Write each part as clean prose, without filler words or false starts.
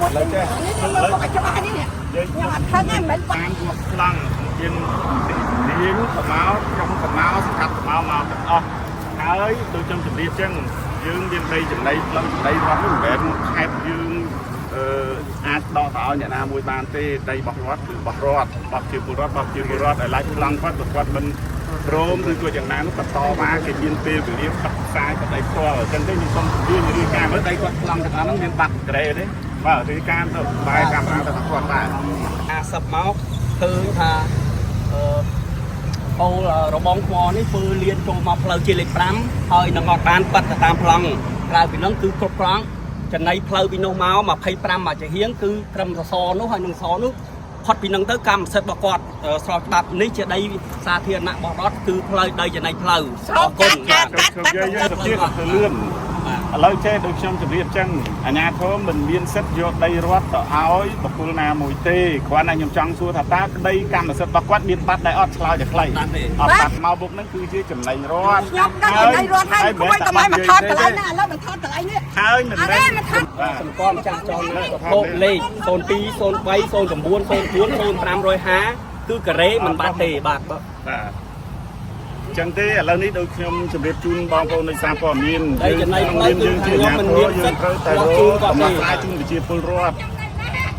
មួយនេះខ្ញុំមកឲ្យច្បាស់នេះខ្ញុំអត់ខឹងទេមិនមែន បានវាស់ប្លង់យើងនាងប្រមោក្រុមប្រមោសង្កាត់ប្រមោមកទាំងអស់ហើយដូចខ្ញុំជម្រាបចឹងយើងមានដីចំណៃប្លង់ចំណៃរដ្ឋនេះមិនមែនខេត្តយើងអឺអាចដកទៅឲ្យអ្នកណាមួយបានទេដីរបស់រដ្ឋគឺរបស់រដ្ឋរបស់ជាពលរដ្ឋរបស់ជាពលរដ្ឋឲ្យឡាយប្លង់គាត់បើគាត់មិនព្រមឬក៏យ៉ាងណានោះបន្តវ៉ាគេមានពេលវេលាបិទផ្សាយបដីផ្ទាល់អញ្ចឹងទេខ្ញុំសូមជម្រាបរាយការណ៍មើលដីគាត់ប្លង់ទាំងអស់ហ្នឹងមានបាត់ក្រេទេបាទរាយការណ៍ទៅបែរកាមេរ៉ាទៅថាគាត់បាទ 50មកឃើញថាអឺអូលរបងថ្មនេះធ្វើលៀនចូលមកផ្លូវជាលេខ5ហើយនឹងអត់បានប៉ាត់ទៅតាមប្លង់ក្រៅពីហ្នឹងគឺគ្រប់ប្លង់ចំណៃផ្លូវពីនោះមក25មកជាហៀងគឺត្រឹមសសរនោះហើយនឹងសសរនោះផុតពីហ្នឹងទៅកម្មសិទ្ធិរបស់គាត់ស្របច្បាប់នេះជាដីសាធារណៈរបស់រដ្ឋគឺផ្លូវដីចំណៃផ្លូវ ស្រោបកាត់កាត់កាត់ ខ្ញុំនិយាយទៅទៀតទៅលឿនឥឡូវចេះដូចខ្ញុំជម្រាបចឹងអាជ្ញាធរមិនមានសិទ្ធិយកដីរដ្ឋទៅឲ្យបុគ្គលណាមួយទេគ្រាន់តែខ្ញុំចង់សួរថាតើដីកម្មសិទ្ធិរបស់គាត់មានបាត់ដែរអត់ឆ្លើយតែខ្លី បានទេ អត់បាត់មកបុកហ្នឹងគឺជាចំណេញរដ្ឋ ខ្ញុំដឹងចំណៃរដ្ឋហើយគួយកុំឲ្យមកថតកន្លែងហ្នឹងឥឡូវមកថតកន្លែងនេះ ហើយមិន អត់ទេមិនថត បាទ សម្គាល់ម្ចាស់ចលនាប្រភពលេខ02 03 09 04 0550គឺការ៉េមិនបាត់ទេបាទ បាទចឹងទេឥឡូវនេះដូចខ្ញុំជម្រាបជូនបងប្អូននៃសារព័ត៌មាន ដីចំណៃផ្លូវ យើងជា គឺ អាជ្ញា ខ្ញុំ ធរយើង មិនមានសិទ្ធិ ត្រូវតែរ បោះជូ ក នគាត់ទេ ដំណោះស្រាយជូនប្រជាពលរដ្ឋ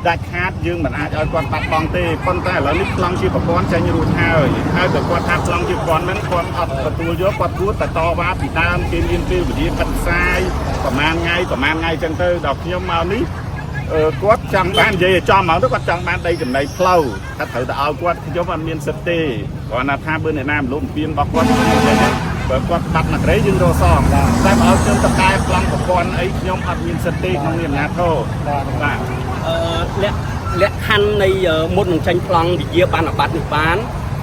ដាច់ខាតយើងមិនអាចឲ្យគាត់បាត់បង់ទេប៉ុន្តែឥឡូវនេះប្លង់ជាប្រព័ន្ធចេញរួចហើយហើយបើគាត់ថាប្លង់ជាប្រព័ន្ធហ្នឹងគាត់អត់ទទួលយកគាត់គួរតែតវ៉ាពីដើមគេមានពេលវេលាបិទផ្សាយប្រហែលថ្ងៃប្រហែលថ្ងៃចឹងទៅដល់ខ្ញុំមកនេះអឺគាត់ចង់បាននិយាយឲ្យចំហ្មងទៅគាត់ចង់បានដីចំណៃផ្លូវថាត្រូវតែឲ្យគាត់ខ្ញុំអត់មានសិទ្ធិទេគ្រាន់តែថាបើអ្នកណាមលំពៀនរបស់គាត់ខ្ញុំនិយាយទេបើគាត់បាត់មកក្រេយើងរកសងតែបើឲ្យខ្ញុំតកែប្លង់ប្រព័ន្ធអីខ្ញុំអត់មានសិទ្ធិទេក្នុងនាមអាជ្ញាធរបាទ អឺលក្ខលក្ខខណ្ឌនៃមុននឹងចេញប្លង់វិជាបានអាបត្តិនេះបាន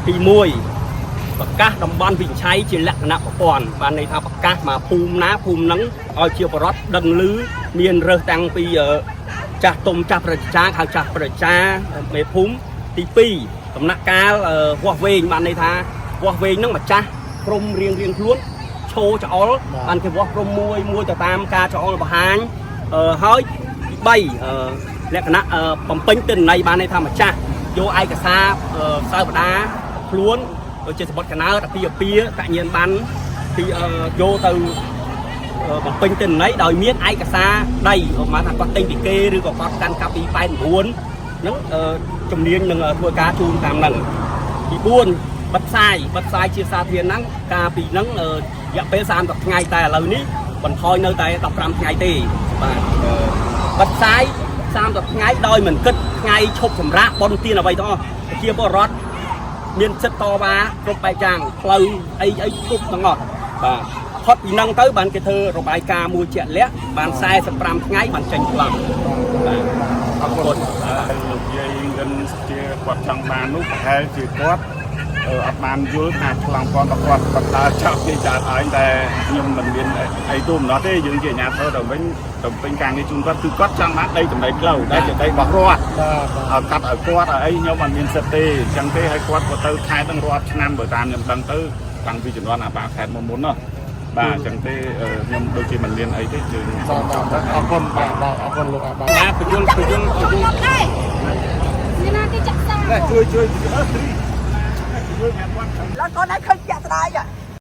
ទី1ប្រកាសតំបន់វិនិច្ឆ័យជាលក្ខណៈប្រព័ន្ធបានន័យថាប្រកាសមកភូមិណាភូមិហ្នឹងឲ្យជាបរដ្ឋដឹងឮមានរើសតាំងពីចាស់ទុំចាស់ប្រជាចាហៅចាស់ប្រជាមេភូមិទី2ដំណាក់កាលវាស់វែងបានន័យថាវាស់វែងហ្នឹងម្ចាស់ព្រំរៀងរៀងខ្លួនឈោចអុលបានគេវាស់ព្រំមួយមួយទៅតាមការចអុលបង្ហាញហើយទី3លក្ខណៈបំពេញទិន្នន័យបានន័យថាម្ចាស់យកឯកសារសើបដាខ្លួនដូចជាសម្បត្តិកណើតអាពាហ៍ពិពាហ៍កញ្ញានបានទីយកទៅបំពេញទិន្នន័យដោយមានឯកសារដីឧបមាថាគាត់ទិញពីគេឬក៏គាត់កាន់កាប់ពី89ហ្នឹងជំនាញនឹងធ្វើការជូនតាមហ្នឹងទី4បិទផ្សាយបិទផ្សាយជាសាធារណៈកាលពីហ្នឹងរយៈពេល30ថ្ងៃតែឥឡូវនេះបន្ថយនៅតែ15ថ្ងៃទេបាទបិទផ្សាយ30ថ្ងៃដោយមិនគិតថ្ងៃឈប់សម្រាកបុណ្យទានអ្វីទាំងអស់ប្រជាពលរដ្ឋមានសិទ្ធិតវ៉ាគ្រប់បែបយ៉ាងផ្លូវអីអីគ្រប់ទាំងអស់បាទផុតពីហ្នឹងទៅបានគេធ្វើរបាយការណ៍មួយជាក់លាក់បាន45ថ្ងៃបានចេញប្លង់បាទ អរគុណលោកយាយរិនជាគាត់ចង់បាននោះប្រហែលជាគាត់អត់បានយល់ថាប្លង់គាត់របស់គាត់គាត់ដើរចាប់គេចាត់ឲ្យតែខ្ញុំមិនមានអីទូម្នោះទេយើងជាអាជ្ញាធរទៅវិញទៅពេញការងារជូនគាត់គឺគាត់ចង់បានដីចំណៃផ្លូវដែលជាដីរបស់រដ្ឋឲ្យកាត់ឲ្យគាត់ឲ្យអីខ្ញុំអត់មានសិទ្ធិទេអញ្ចឹងទេឲ្យគាត់ក៏ទៅខេត្តនឹងរាប់ឆ្នាំបើតាមខ្ញុំដឹងទៅតាំងពីជំនាន់អាបាខេត្តមុនមុននោះបាទអញ្ចឹងទេខ្ញុំដូចជាមិនមានអីទេយើងសូមចប់ទៅ អរគុណបាទបាទអរគុណលោកអាបាទ បាទបញ្យលបញ្យលបញ្យល ខ្ញុំដែរ មានណាគេចាក់សា ជួយជួយអឺទ្រីជួយប្រាប់គាត់ ឡើយកូនឯងឃើញជាក់ស្ដែង